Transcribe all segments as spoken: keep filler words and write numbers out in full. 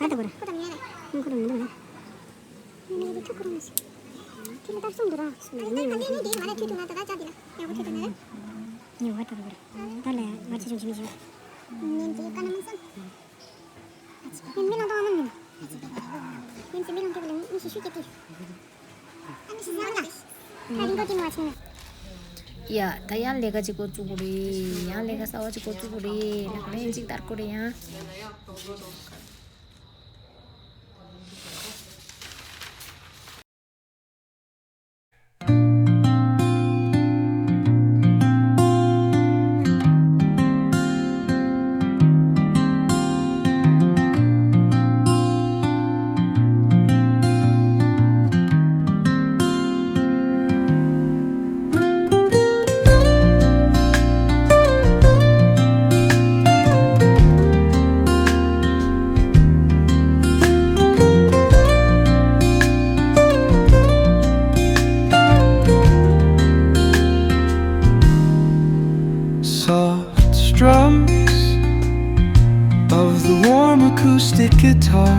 ང་ད་བར། ཁོ་དང་ངའི་རེད། ཁོ་དང་ངའི་རེད། ཁྱོད་ཁོ་རང་མ་ཤེས། ཁྱོད་ལ་ལྟར་སོང་འདུག་ར། ངས་ང་ལ་ཁྱོད་ཐུག་ན་ད་ད་ཅག་འདི་ལ་ཡག་པོ་ཁྱོད་ཐུག་ན་རེད། ངས་བ་ད་བར། ད་ལས་ང་ཆེ་ཆུང་ཆེ་མི་ཆེ། ངན་གྱི་ཀ་ན་མ་སང་། ངན་མི་ལང་དོ་ཨ་མ་ངན། ངན་ཚེ་མི་ལང་དོ་བ་ལ་ངན་ཤི་ཤུ་སྐྱེ་དུས། ཡ། ད་ཡང་ལས་ཀ་ཅིག་འགོ་བཙུགས་དགོས་རེད། ཡང་ལས་ཀ་གསར་བ་ཅིག་འགོ་བཙུགས་དགོས་རེད། ལག་ལེན་ཅིག་བསྟར་དགོས་རེད་ཡང་། Soft strums of the warm acoustic guitar.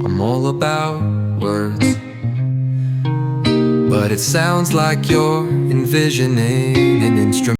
I'm all about words, but it sounds like you're envisioning an instrument.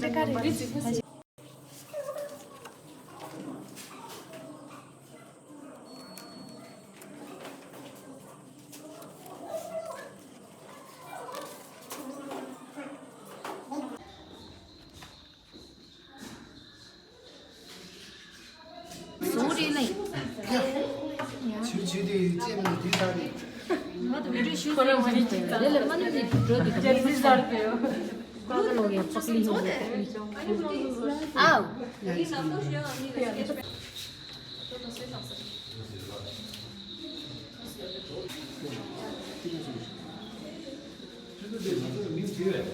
བཀའ་དང་བསྟན་བཅོས་རེད་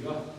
ཡ།